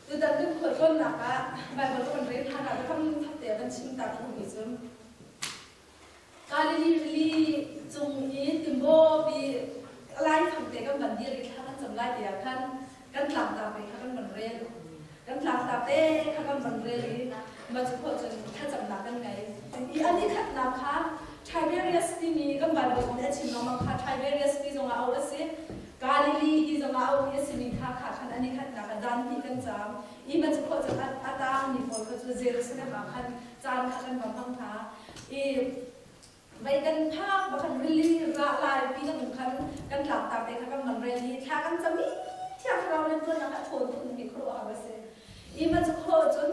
Tutan kan khualtlawnnak ah Baibal ka van rel hlan ah biakam thakte van chim ta ka duhmi cu Galilee rili cung i timbaw pi lai famte kan van dir i thla kan cam lai ti ah khan kan tlangtar te kha kan van rel. Kan tlangtar te kha kan van rel i mah cu khawh cun thlacamnak kan ngei. I an i khatnak kha Tiberias timi kan Baibal zong nih a chim lengmang kha Tiberias ti zongah auh a si. Galilee ti zongah auhmi a simi kha kha khan an i khatnak ah zan hnih kan caam. I mah cu khawh cun a taangmi pawl kha cu Jerusalem ah khan caan kha kan va hmang hna. I vei kan phak bakhan rili rah lai pi kan um khan kan tlangtar te kha kan van rel i thla kan cam i thiang thlarau le tuannak a ṭhawn tuk mi khuaruahhar a si. I mah cu khawh cun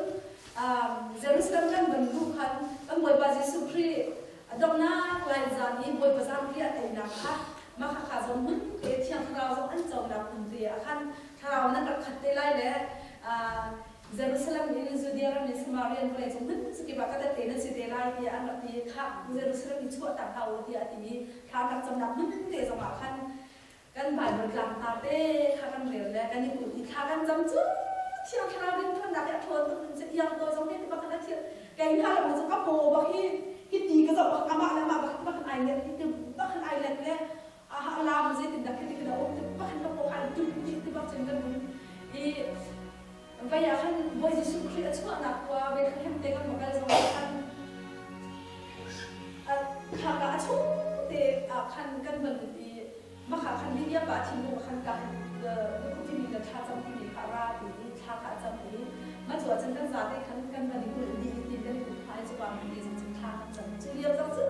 Jerusalem kan van luh khan kan Bawipa Jesuh Khrih A donghnak lai zan i Bawipa zanriah teinak kha mah khakha zong hmun te Thiang Thlarau zong an conak hmun te ah khan Thlarau nan rak khat te lai le Jerusalem in Judea ram in Samaria vawlei cung hmun zakip ah ka tette nan si te lai tiah an rak ti. Khah Jerusalem i chuahtak hlah u tiah a ti i thla an rak camnak hmun te zongah khan kan Baibal tlangtar te kha kan rel le kan i put i thla kan cam cu Thiang Thlarau rianṭuannak hi a ṭhawn tuk in cu iang tawi zong hi bak a thil kei hna lam cu ka paw bak hi hi ti ka zoh bak amah le amah bak bak ai let hi ti bak ai let le a lam zeitin dak khi ti ka um ti bak ka paw kha tum ti ti bak cun kan um i vai ah khan Bawi Jesuh Khrih a chuahnak khua Bethlehem te kan va kal zong ah khan kha ka a chung te ah khan kan van i Mah ah khan Lydia pa thinlung ah khan ka na timi le thla cam timi kha a ra ti i thla kha a cam i mah cu ahcun kan zate khan kan van i kulh dih i ti kan i kulh hna i cuka hmun te zong cun thla kan cam. Cu lio zong cu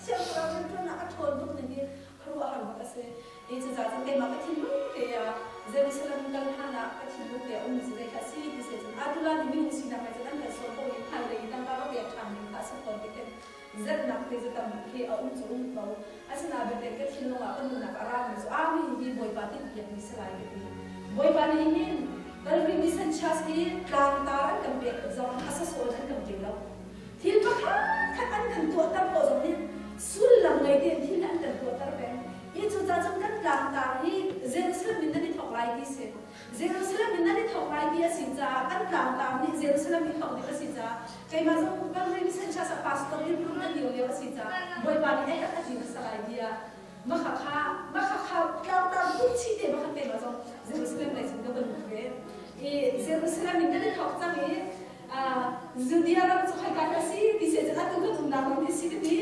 Thiang Thlarau rianṭuannak a ṭhawn tuk ning hi khuaruahhar bak a si. I cucaah cun keimah ka thinlung te ah Jerusalem kal hlan ah ka thinlung te a ummi cu zei kha a si ti si cun atu ni minung sinak lei cun an kan sawn ko i hmailei i tangka va pek ṭhan ding kha a si fawn ti khin Zelhnak te cu tam khi a um cu um ko. Asinain biatak ka thinlung ah ka nunnak a rami cu ami hi Bawipa tinhpiakmi si lai ka ti. Bawipa nih hin Calvary Mission Church hi tlangtar an kan pek zong a sasawn an kan pe lo. Thil pakhat khat an kan tuahter khawh zong hi sullam ngei tein thil an kan tuahter peng. Hi cucaah cun kan tlangtar hi Jerusalem in nan i thawk lai ti si. Jerusalem in nan i thawk lai ti a si caah kan tlangtar nih Jerusalem i thawk ding a si caah keimah zong Calvary Mission Church ah pastor in rum an lio lio a si caah Bawipa nih a herh a ti hmasa lai tiah makhakha makhakha tlangtar buk chih te makhat keimah zong Jerusalem lei cun ka van lut ve i Jerusalem in kan i thawk cang i Judea ram cu khoika dah si ti se cun atu kan umnak ram hi si ka ti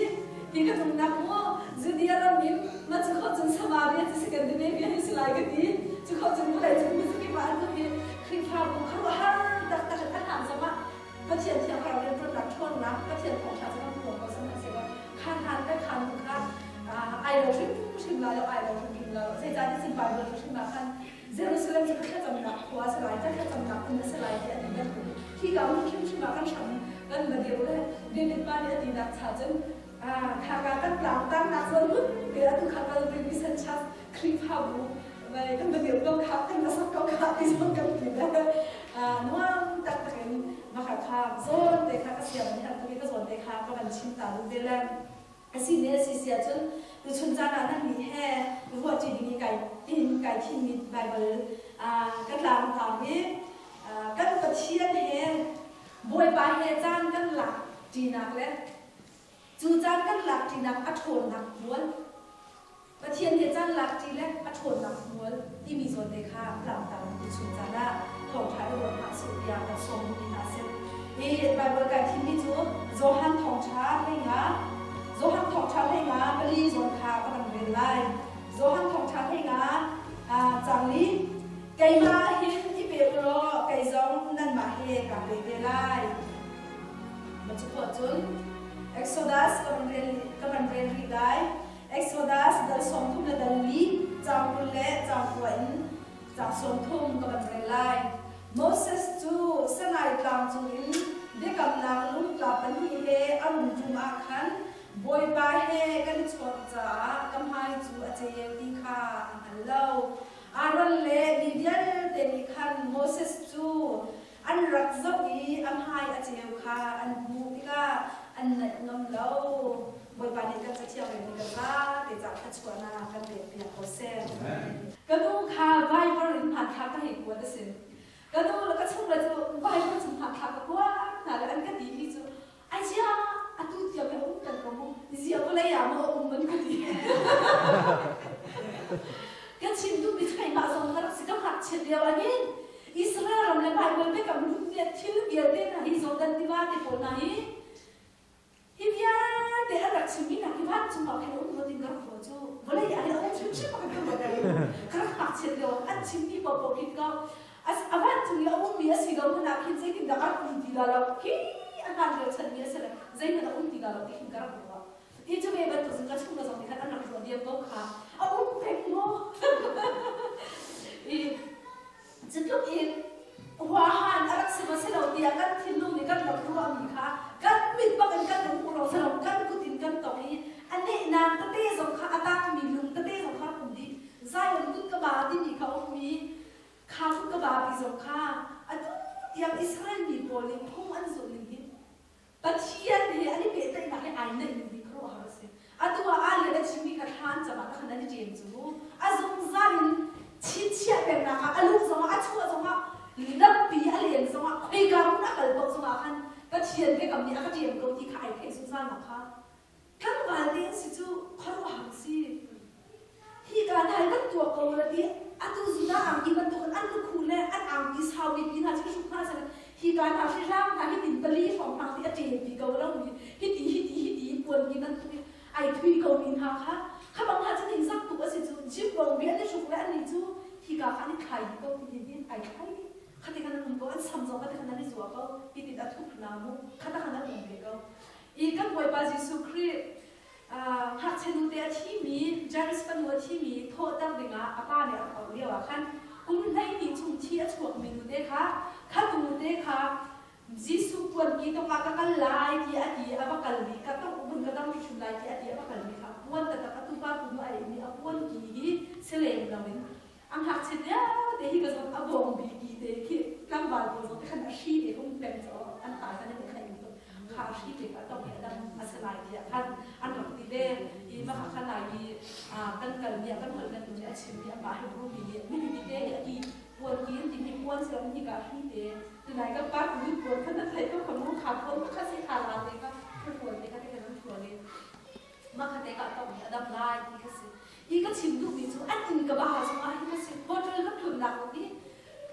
hi kan umnak mu Judea ram in mah cu kho cun Samaria cu Scandinavia hi si lai ka ti cu kho cun vawlei cung kuzakip ah an um i Khrihfabu khuaruahhar taktak in a hlan zongah Pathian thiang thlarau rianṭuannak ṭhawnnak Pathian thawngṭha cu kan phuang ko sihmanhsehlaw khan hlan le khan hnu kha ai lo hrimhrim la lo ai lo hrimhrim la lo zeicahtiah cun Bible hrimhrim ah khan Jerusalem cu ka thlacamnak khua a si lai, ka thlacamnak inn a si lai ti a ti bantuk. Hi ka hmun hrimhrim ah kan hram kan va dir le David pa nih a tinak cha cun khaka kan tlang tangnak zawn hmun te atu kha Calvary Mission Church Khrihfabu vai kan va dir ko kha kan va sak ko kha ti zong kan ti le nuam taktak in maka kha zawn te kha ka siam ni han ka zawn te kha ka van chim ta duh ve le A si ne a si si ahcun tuchun caan ah nannih he ruahṭi ding i kai tin kai thimmi Baibal ka tlangtar hi kan Pathian he Bawipa he caan kan lak ṭinak le cu caan kan lak ṭinak a ṭhawnnak hmual Pathian he caan lak ṭi le a ṭhawnnak hmual timi zawn te kha tlangtar tuchun caan ah thawngṭha i ruat hna sih tiah kan sawm duhmi hna a si. Hi Baibal kai thimmi cu Johan thawngṭha hleinga Johan thawngṭha hleinga pali zawn kha ka van rel lai. Johan thawngṭha hleinga cang li keimah hin i pe u law kei zong nanmah he kaa pe ve lai. Ma cu khawh cun Exodus ka van rel rih lai. Exodus dal 30 le dal li caang 20 le caang 9 in caang 30 ka van rel lai. Moses cu Sinai tlang cungin biakamnak lungtla pahnih he a rung ṭum ah khan Bawipa he kan i chawnh caah ka hmai cu a ceu ti kha a hngal lo. Aaron le mi vialte nih khan Moses cu an rak zoh i a hmai a ceu kha an hmuh tikah an naih ngam lo. Bawipa nih kan Cathiang relmi kan zate caah thluachuahnak kan pekpiak ko seh. Ka nu kha Viber in hmanthlak ka hei kuat a si. Ka nu le ka chungle cu Viber cung hmanthlak ka kuat hna le an ka timi cu ai cia atu tiang hi a um peng ko mu zia vawlei ah maw a um an ka ti. Ka chim duhmi cu keimah zong ka rak si ka ngakchiat lio ah hin Israel ram le Bible biakam hlun thil vialte hna hi Jordan tiva te pawl hna hi Hi vialte an rak chimmi hna hi vancung ah khin a um rua ding ka rak ruah cu vawlei ah hin a um hrimhrim ah khan ka ruat lo. Ka rak ngakchiat lio an chimmi paohpaoh khi ka a vancung i a ummi a si lo hmanh ah khin zeitindah a rak um ti la lo khi a hmaan lio chanmi a si le zeihmanh a um ti la lo ti khin ka rak ruah. Hi cu ve bantuk cun ka chung le zong nih khan an rak ruah diam ko kha a um peng maw? I Cu tluk in huahan a rak si maw si lo tiah kan thinlung nih kan rak ruahmi kha kan mit bak in kan hmuh lo si lo kan kut in kan tong i a nehnak tete zong kha a tangmi lung tete zong kha rak um dih. Zion kut ka ba timi kha a um i kha kut ka ba ti zong kha atu tiang Israel mi pawl nih phung an zulh ning hi Pathian he an i pehtlaihnak hi ai neih ning hi khuaruahhar a si. Atu ah aa lian a chimmi kha thla an cam ah khan an i ṭem cu. A zungzal in chinchiah pengnak ah a luh zongah a chuah zongah lampi a len zongah khoika hmun a kal paoh zongah khan Pathian biakam nih a ka ṭem ko ti kha ai theih zungzalnak kha tlangval te an si cu khuaruahhar a si. Hi ka hna hi kan tuak ko la ti atu Judah angki bantukin an lukhu le an angki saumi pi hna cu hruk hna seh hi ka hna hri rang hna hi tin pali hrawng hna ti a ṭem pi ko lo mi hi ti hi ti hi ti puan ki bantuk i ai thui ko mi hna kha kha bang hna cu ningzak tuk a si cu jim rong bi an i hruk le an ni cu hi ka kha an i thlai dih ko ti hin ai thlai dih khati khan an um ko an sam zong khati khan an i zuah ko hi tin a thuk na mu khata khan an um ve ko i kan Bawipa Jesuh Khrih Ngakchia nute a thimi Jairus fanu a thimi thawhter dingah a pa nih a rak auh lioah khan kum 12 chung thi a chuakmi nute kha kha nute kha Jesuh puanki tongah ka kal lai ti a ti a va kal i ka tongh vun ka dam hrim lai ti a ti a va kalmi kha puan taktak a tupa tu nu a eimi a puanki hi si lem loin a ngakchia vialte hi ka zong a bawngbi ki te khi tlangval pawl zong te khan a hri te hung peng cu an ta khan an i khaih tuk kha hri te kha tong i a dam a si lai tiah khan an rak ti ve i mah kha lai i kan kal ni ah kan holh kan nih a chim i amah Hebrew mi nih mi mi te nih a ti puan ki an ti mi puan si hi ka hri te tunai kan pa tu puan khan na theih ko kha mu kha puan kha si kha la te kha puan te kha te kan thual i mah kha te ka tong i a dam lai ti kha si Hi ka chim duhmi cu an inn ka ba chungah hin ka si. Hotel kan tlunnak zong hi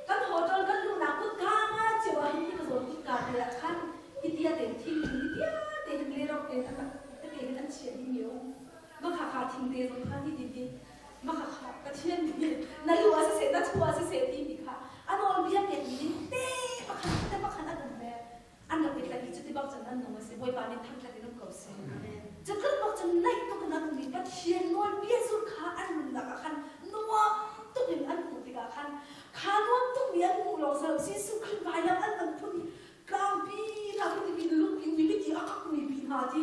kan hotel kan luhnak kutka nga cio ah hin hi ka zawn kutka te ah khan hi tia te thing hi tia te hin le rok te an te hin an chiah ding mi um. Makha kha thing te zong kha hi ti ti makha kha Pathian nih na lu ah siseh na chu ah siseh ti mi kha a nawlbia pek mi ning te pakhat te pakhat an um ve. An rak i tlaih i cuti bak cun an nung a si. Bawipa nih thangṭhat in um ko seh. Cu tluk bak cun naih tuk in an um i Pathian nawlbia zulh kha an nunnak ah khan nuam tuk in an hmuh tikah khan kha nuam tukmi an hmuh lawng si lo Jesuh Khrih vailam an van phun i tlangpi hna khi timi lungpi mi hiti a kakmi pi hna ti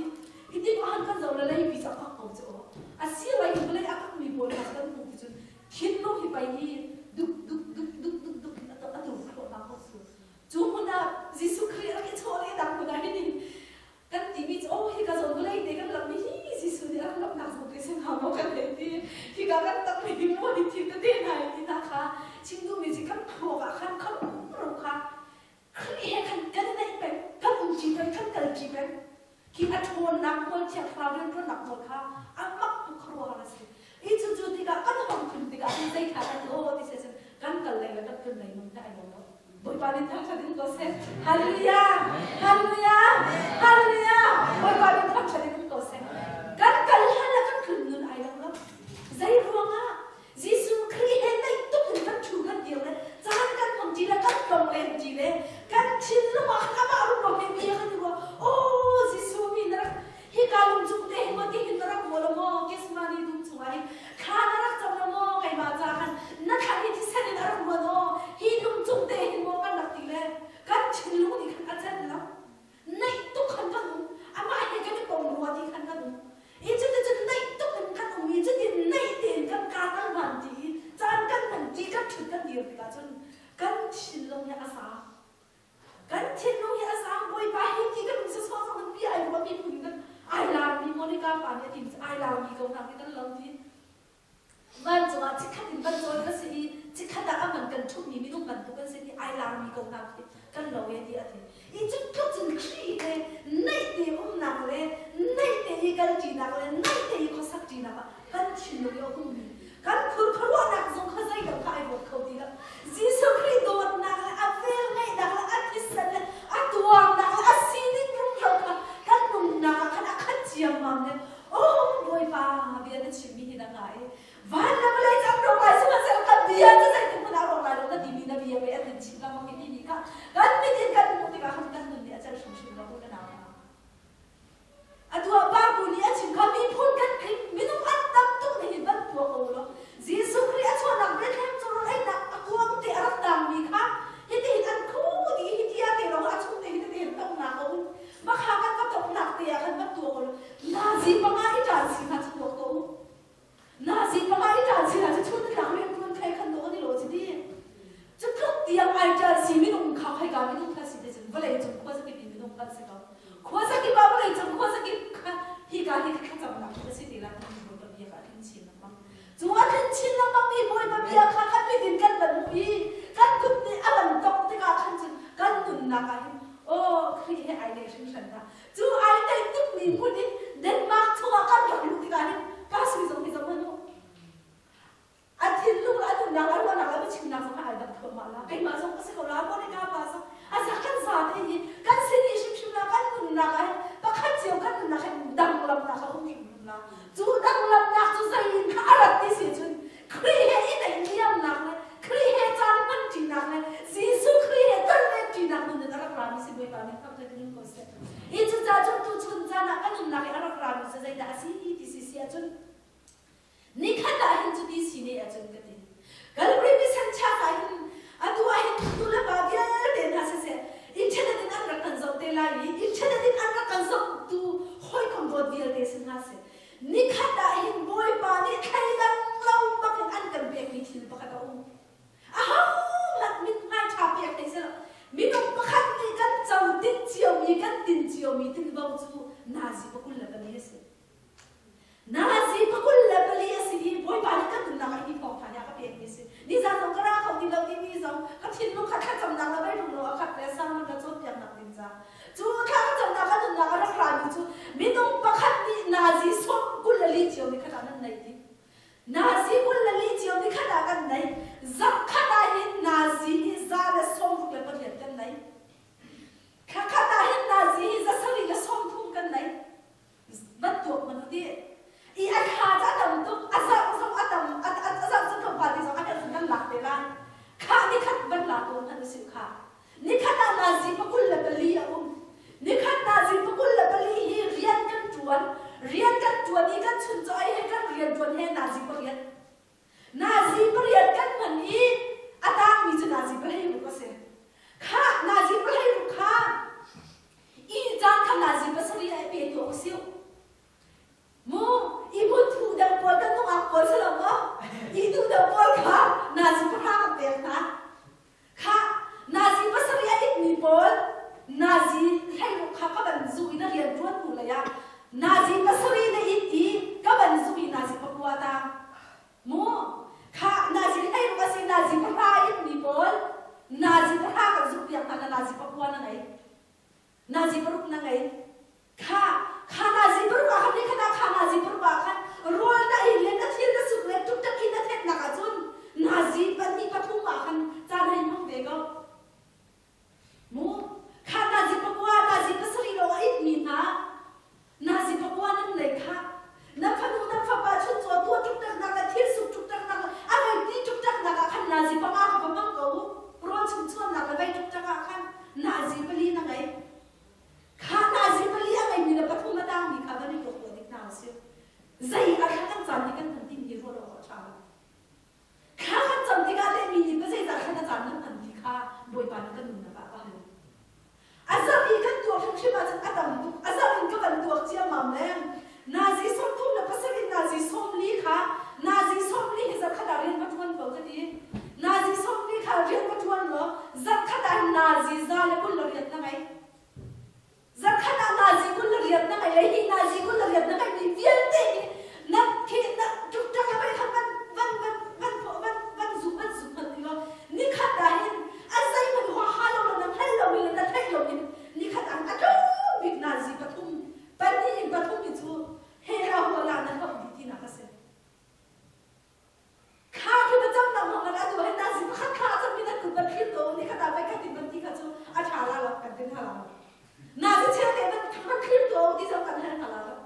hiti ko han kan zoh le leipi cu a kak ko cu aw a si lai in vawlei a kakmi pawl hna kan hmuh ti cun thinlung hi pei hi duk duk duk duk duk duk in a tur thluahmah ko su Cu hmun ah Jesuh Khrih rak i chawlehnak hmun ah hin kan timi cu oh hika zawn vawlei te kan lammi hi Jesuh nih a rak lamnak zawn te si hnga maw kan hei ti hika kan takmi hi maw hi thil tete hna hi ti hna kha chim duhmi cu kan thluak ah khan kha ro kha Khrih he khan kan i naih peng kan umṭi peng kan kalṭi peng khi a ṭhawnnak hmual thiang thlarau rianṭuannak hmual kha a mak tuk khuaruahhar a si i cucu tikah kan hong tlun tikah hin zei thla kan aw ti seh cun kan kal lei le kan tlun lei nun he ai lo lo Bawipa nih thangṭhat in ko seh Hallelujah Hallelujah Hallelujah Bawipa nih thangṭhat in ko seh kan kal hlan le kan tlun nun ai lo lo zei ruangah Jesuh Khrih he naih tuk in kan ṭhu kan dir le caan kan hmang ṭi le kan tlong len ṭi le kan thinlung ah khan amah rumro he bia kan i ruah. Aw Jesuh mi na rak hika lung cung te hin maw tihin na rak ruah lo maw Gethsemane dum chungah hin thla na rak cam lo maw keimah ca khan na thlan hi thisen in a rak ruan aw hi lung cung te hin maw kan rak ti le kan thinlung nih khan a celh lo. hna khi kan lo ti. Vancung ah chikkhat in van cawi ka si i chikkhat ah a man kan ṭhummi minung bantuk kan si ti ai larmi ko hna khi kan lo e ti a ti. I cu tluk cun Khrih he naih te umnak le naih te i kalṭinak le naih te i khuasak ṭinak ah kan thinlung i a ummi kan khurkhuaruahnak zong kha zeidang kha ai ruat kho ti lo. Jesuh Khrih dawtnak le a velngeihnak le a thisen le a tuarnak le a sining rumro kha kan nunnak ah khan a khat ciammam le Oh Bawipa bia na chimmi hi na ngah i van le vawlei cang ro lai sihmanhsehlaw kan bia cu zeitik hmanh ah rawk lai lo na timi na bia pei an kan chimh lengmang i timi kha kan mit in kan hmuh tikah khan kan nun nih a celh hrimhrim lo u le nau hna. Atu ah Parku nih a chim kha miphun kan tling minung an tam tuk nih hin van tuah ko law Jesuh Khrih a chuahnak Bethlehem cu rawl einak a kuang te a rak tangmi kha hitihin an khu dih hi tia te lawng a chung te hi tete tongnak a um Makha kan va toknak te ah khan van tuah ko Nazi panga i ṭan si hna cu tuak ko u. Nazi panga i ṭan si hna cu chun tlak rian ṭuan khai khan dawh an i lawh ci ti. Cu tluk tiang ai ṭan si minung kha khoika minung kha si te cun vawlei cung khuazakip in minung kan si ko. Khuazakip ah vawlei cung khuazakip kha hika hi thlacamnak khi a si ti la kan Bawipa bia kha a tling chin lengmang. Cu a tling chin lengmang mi Bawipa bia kha kan mit in kan van hmuh i kan kut nih a van tongh tikah khan cun kan nunnak ah hin aw Khrih he ai neih hringhran hna. Cu ai neih tukmi hmun in Denmark chungah kan rak luh tikah hin pa sui zong hi zoh hmanh u. A thinlung le a nunnak a ruahnak le a biachimnak zong ai dang thluahmah la. Keimah zong ka si ko la, Monica pa zong a za kan za te hi kan sin i hrimhrim la kan nunnak ah hin pakhat cio kan nunnak hin danglamnak a um hrimhrim la. Cu danglamnak cu zei in kha a rat ti si cun Khrih he i naihniamnak le Khrih he caan hmanṭinak le Jesuh Khrih he tonletṭinak nun in a rak rami si Bawipa nih thangṭhat in um ko seh. Hi cucaah cun tuchun caan ah kan nunnak i a rak rami cu zeidah a si ti si si ahcun nikhat ah hin cuti si ne ahcun ka ti. Calvary mission church ah hin atu ah hin nu le pa vialte hna siseh internet in an rak kan zoh te lai i internet in an rak kan zohtu hawikom dawt vialte si hna seh. Nikhat ah hin Bawipa nih thleidang lo bakin an kan pekmi thil pakhat a um. Ahohmanh mithmai ṭha pek hlei seh minung pakhat nih kan co tin ciomi kan tin ciomi tinvo cu nazi pakul le pali a si. Nazi pakul le pali a si i Bawipa nih kan nunnak ah hi thawngṭha nih a ka pekmi a si. Nizan zong ka ra kho ti lo timi zong ka thinlung kha thlacamnak le meirung lo a khat le sermon le cawnpiaknak ding ca. Cu thla ka camnak ka nunnak a rak rami cu minung pakhat nih nazi sawm 20 le li cio ni khat ah nan nei dih. Nazi 20 le li cio ni khat ah kan nei. Zarh khat ah hin nazi hi 168 kan nei. Thla khat ah hin nazi hi 730 kan nei. Van tuak man u ti. I a thla cu a tam tuk, a zarh zong a tam, a zarh cu tlawmpal ti zong a herh kan lak te lai. Khah nikhat van la ko hmanh usih kha. Nikhat ah nazi pakul le pali a um. Nikhat nazi pakul le pali hi rian kan ṭuan. Rian kan ṭuan i kan chuncaw ei he kan rian ṭuan he nazi pariat. Nazi pariat kan hman i a tangmi cu nazi pahlei ruk a si. Khah nazi pahlei ruk kha i caan kha nazi pasarih ah i pe tuah usih. Mu i hmun thu deuh pawl kan nungak pawl si lo maw? I duh deuh pawl kha nazi pahra kan pek hna. Khah, nazi pasarih a itmi pawl nazi hleiruk kha ka van zuh i na rian ṭuan hnu lei ah nazi pasarih na it i ka van zuh i nazi pakua tang. Mu, khah, nazi hleiruk a si nazi pahra a itmi pawl nazi pahra kan zuhpiak hna na nazi pakua na ngei. Nazi paruk na ngei. Kha, kha nazi paruk ah khan ni khat ah kha nazi paruk ah khan rawl na ei le na thil na suk le ṭukṭak in na thetnak ahcun nazi pahnih pathum ah khan caan hei hmang ve ko. Mu, kha nazi pakua, nazi pasarih lawng a itmi hna, nazi pakua nan nei kha. Na fanu na fapa chuncaw tuah ṭukṭaknak le thil suk ṭukṭaknak le a vei ti ṭukṭaknak ah khan nazi panga kha va hmang ko u. Rawl chumchuannak le vei ṭukṭak ah khan nazi pali na ngei. Kha nazi pali a ngeimi le Pathian. hna lo. Nazi cheu te van van thlir to ti zong kan hal hna lo.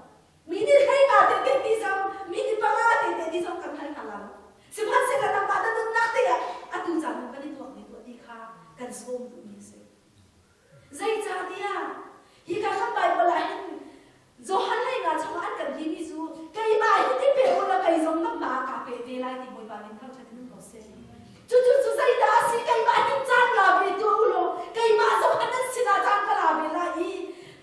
Mi nih hlei nga te te ti zong, mi nih panga te te ti zong kan hal hna lo. Sihmanhsehlaw nangmah na nunnak te ah atu caan in kan i tuak dih tuah ti kha kan sawm duhmi a si. Zeicahtiah hika kan Baibal ah hin Johan hlei nga chungah an kan timi cu keimah hi ti pe u law kei zong nangmah ah kaa pe ve lai ti Bawipa min thangṭhat in um ko seh. Cucu cu zeidah a si keimah hin caan la ve tuah u law keimah zong han nan sinah caan ka la ve lai i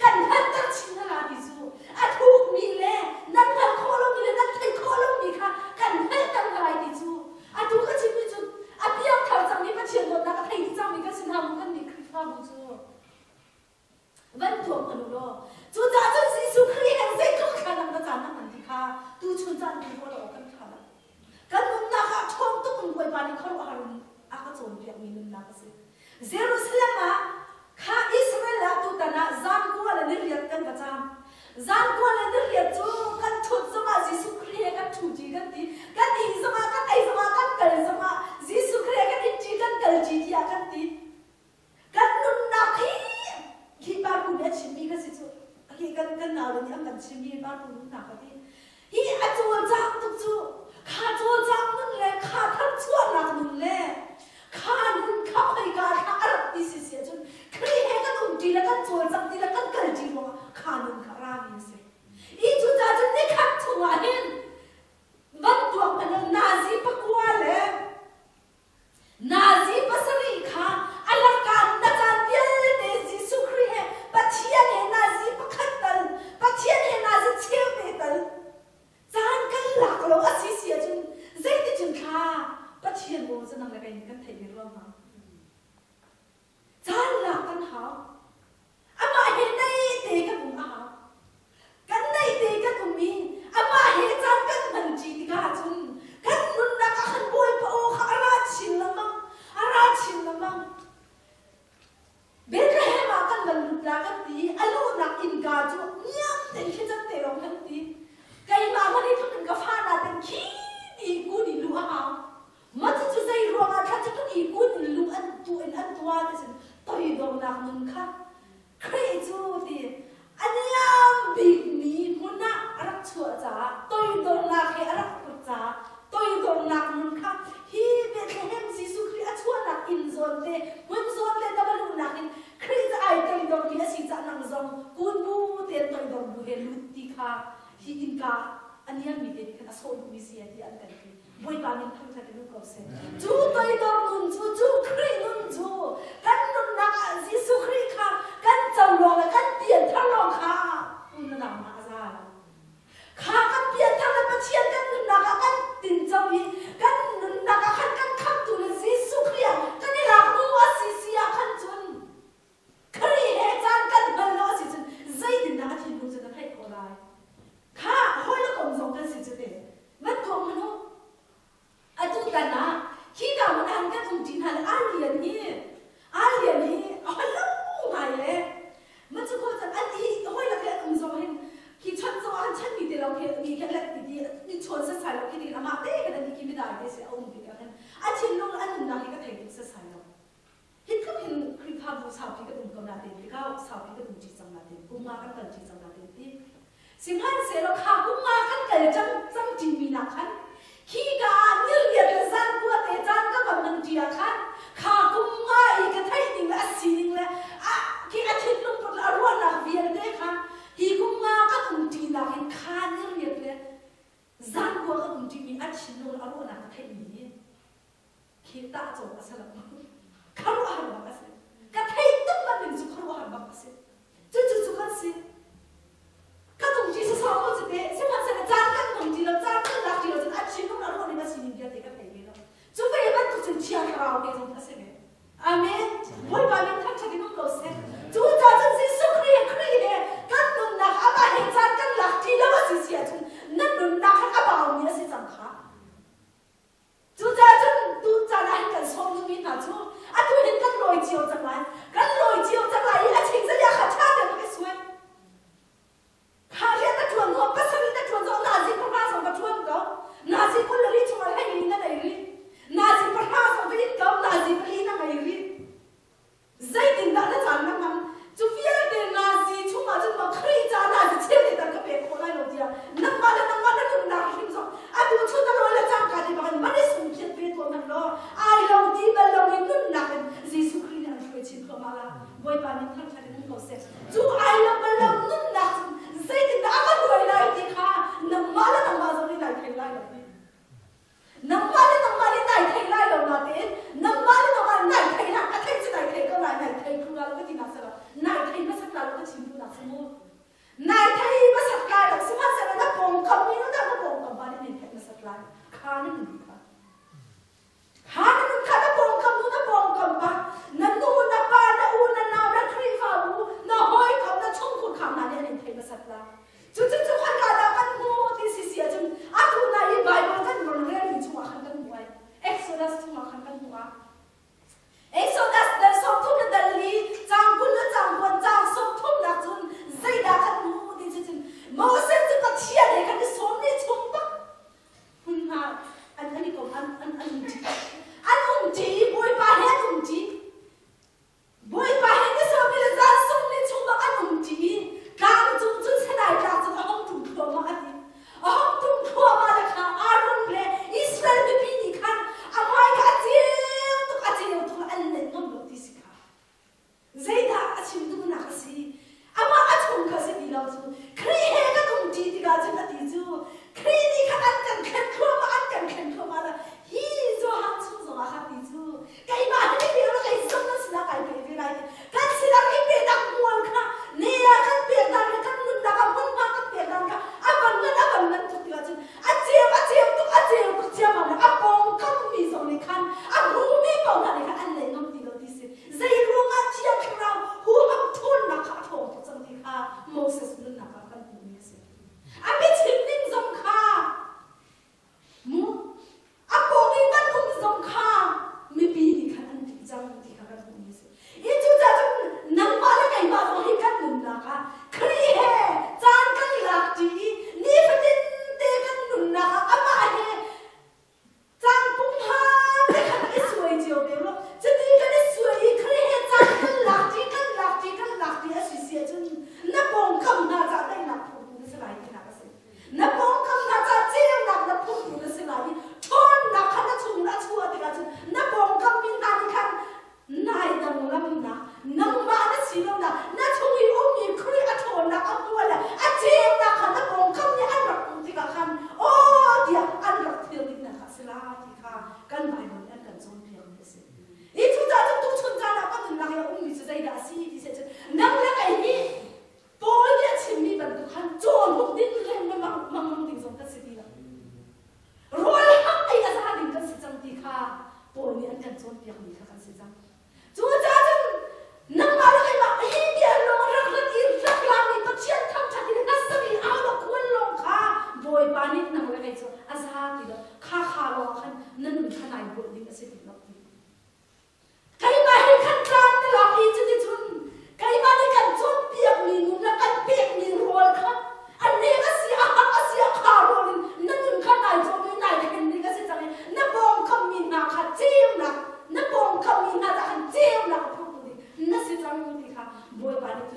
kan hngalhter chin hna la ti cu a thukmi le nan hngalh khawh lomi le nan theih khawh lomi kha kan hngalhter hna lai ti cu atu ka chimmi cu a piangthar cangmi Pathian dawtnak a thei dih cangmi kan si hna mu kan nih Khrihfabu cu van tuak hmanh u law cucaah cun Jesuh Khrih he zeitluk thla dang ka caan na hman ti kha tuchun caan kan ruah lo awk kan ṭha lo. Kan nunnak ah ṭhawng tuk in Bawipa nih khuaruahhar in a ka cawnpiakmi nunnak a si. Jerusalem ah kha Israel ah tutan ah zan kua le niriat kan va caam. Zan kua le niriat cu kan ṭhut zongah Jesuh Khrih he kan ṭhuṭi kan ti. Kan ih zongah kan ei zongah kan kal zongah Jesuh Khrih he kan itṭi kan kalṭi tiah kan ti. Kan nunnak hi hi Parku nih a chimmi ka si cu. Hi kan kan naule nih an kan chimmi Parku nunnak ka ti. Hi a cawlcang tuk cu kha cawlcang nun le kha tharchuahnak nun le kha nun kha khoika thla a rak ti si si ahcun Khrih he kan umṭi le kan cawlcang ti le kan kalṭi ruangah kha nun kha a rami a si. I cucaah cun nikhat chungah hin van tuak hmanh nazi pakua le Nazi pasarih kha a lakah na caan vialte Jesuh Khrih he Pathian he nazi pakhat tal, Pathian he nazi cheu te tal caan kan lak lo a si si ahcun zeiticun thla Pathian aw cu nang le kei nih kan theih ve ruang hnga? Caan lak kan hau. Amah he naihte kan um a hau. Kan naihte kan um i amah he caan kan hmanṭi tikah cun kan nunnak ah khan Bawipa aw kha a ra chin lengmang, a ra chin lengmang. Bethlehem ah kan van lut la kan ti i a luhnak innka cu niam tein thlacam te lawng kan ti. Keimah hmanh hi tluk in ka fa naten khi ti kun i luh a hau. Mah cucu zei ruangah thla cu tuk i kun in lu an tu in an tuah ti cun toidornak nun kha Khrih cu ti a niam bikmi hmun ah a rak chuah caah toidornak he a rak put caah toidornak nun kha hi Bethlehem Jesuh Khrih a chuahnak inn zawn te hmun zawn te na va luhnak in Khrih cu ai toidormi a si caah nang zong kun bu tein toidor bu he lut ti kha hi innka a niammi te nih khan a sawh duhmi si tiah an kan ti. Bawipa min thangṭhat in um ko seh. Cu toidor nun cu, cu Khrih nun cu kan nunnak ah Jesuh Khrih kha kan co lawng le kan pianthar lawng kha unadang ah a za lo. Kha kan pianthar le Pathian kan nunnak ah kan tinco i kan nunnak ah khan kan khamhtu le Jesuh Khrih ah kan i lak hnu a si si ah khan cun Khrih he caan kan hman lo a si cun zeitindah a thinlung cu na theih khawh lai? Kha hawi le kom zong kan si cu te. Van tuak hmanh u. Atu tan ah hi ka hmun ah kan um ṭi hna le Arlian hi Arlian hi a holh lo ngai le ma cu kho cun an hi hawi lak he um zong hin khi chon zong ah chan mi te lo khi mi khi let ti ti mi chawn sasai lo khi ti amah te kan an ki mi dai te se a um tik ah khan a thinlung a nunnak hi ka thei tuk sasai lo. Hi tluk hin Khrihfabu saupi kan um ko nain tikah saupi kan um ṭi cang nain kum nga kan kal ṭi cang nain ti. Sihmanhsehlaw kha kum nga kan kal cang cang ṭimi nak khan hi ka ah niriat le zan kua te caan ka va hman ṭi ah khan kha kum nga i ka theih ning le a sining le a khi a thinlung put le a ruahnak vialte kha hi kum nga kan um ṭi nak hin kha niriat le zan kua kan um ṭimi a thinlung le a ruahnak ka theihmi hi khi tah cawk a si lo. Khuaruahhar bak a si. Ka theih tuk banning cu khuaruahhar bak a si. Cucu cu kan si. Ka tung ti sasawh ko cu te, sihmanhsehlaw caan kan hmang ti lo, caan kan lak ti lo cun a thinlung a ruah ning a sining vialte ka thei ve lo. Cu ve bantuk cun Thiang Thlarau he zong a si ve. Amen. Bawipa min thangṭhat in um ko seh. Cu caah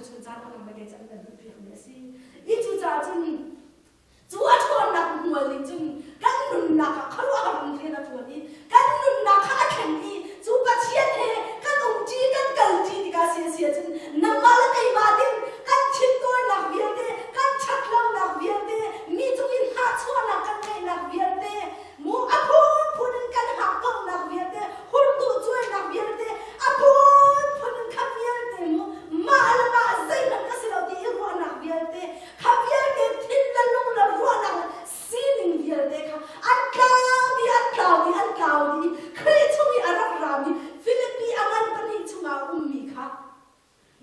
Tuchun caan a nang le kei cu an kan duhpiakmi a si. I cucaah cun cu a ṭhawnnak hmual nih cun kan nunnak ah khuaruahhar in rian a ṭuan i kan nunnak kha a thlen i cu Pathian he kan umṭi kan kalṭi tikah si a si ahcun nangmah le keimah ding kan thintawinak vialte kan ṭhatlonak vialte mi cung i hnahchuahnak kan ngeihnak vialte mu a phunphun in kan hakkauhnak vialte hurduh cuainak vialte a phunphun in kha vialte mu mah le mah zeihmanh ka si lo ti i ruahnak vialte kha vialte thin le lung le ruahnak le sining vialte kha an tlau dih an tlau dih an tlau dih Khrih chung i a rak rami Filipi a ngan pahnih chungah a ummi kha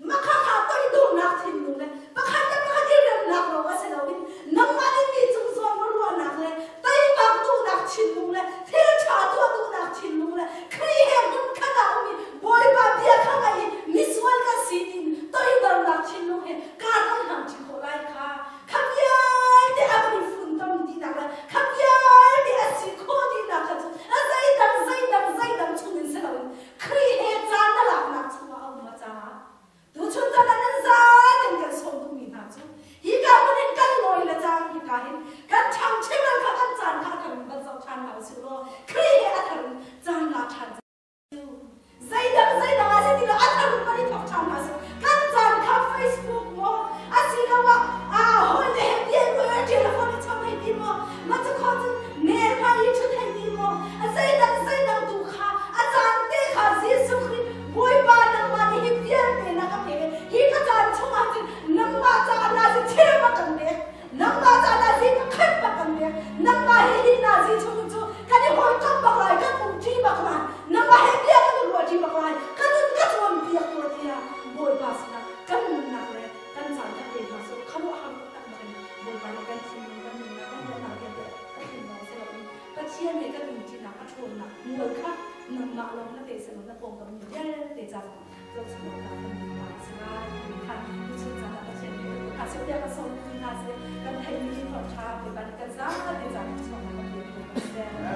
Makhakha toidornak thinlung le pakhat le pakhat i remnak lawng a si loin nangmah nih mi cung zawn va ruahnak le teimak duhnak thinlung le thil ṭha tuah duhnak thinlung le Khrih he hmunkhat ah um i Bawipa bia kha ngaih i misual kan si tiin toidornak thinlung he kar kan hlang ṭi khawh lai kha kha vialte a kan i funtom dihnak le kha vialte a si khawh dihnak kha cu a zeidang zeidang zeidang chungin si loin Khrih he caan na laknak chungah a um a caah tuchun caan ah nan zaten kan sawm duhmi hna cu hika hmun in kan lawi le cang hika hin kan ṭhangṭhimal kha kan caan kha a thar in van zoh ṭhan hna usih law Khrih he a thar in caan la ṭhan zeidang zeidang ah si ti lo a thar in van i thawk ṭhan hna sih kan caan kha Facebook maw asiloah hawi le he bia ruah telephone i chawnh hei ti maw ma cu kho cun mail hmai i ṭhut hei ti maw zeidang zeidang tu kha a caan te kha Jesuh Khrih Bawipa nangmah nih hi vialte na ka pek hi ka caan chungah cun nangmah caah nazi thil ma kan pek nangmah caah nazi pakhat ma kan pek nangmah hi hi nazi chung cu kan i hawikomh bak lai kan umṭi bak lai nangmah he bia kan i ruahṭi bak lai ka nun ka cawnpiak tuah tiah Bawipa sinah kan nunnak le kan caan kan pe hna seh khuaruahhar taktak in Bawipa nih kan thinlung kan nunnak kan ruahnak vialte a thleng lawng si loin Pathian he kan umṭinak a ṭhawnnak hmual kha nangmah lawng na pe selaw na pawngkam mi vialte ca zong zohchunhawknak kan duh hna a si lai timi kha tuchun caan ah Pathian nih kan hna seh tiah kan sawm duhmi hna si kan theihmi thawngṭha Bawipa nih kan zapi ca in chuahnak kan pe ko kan si.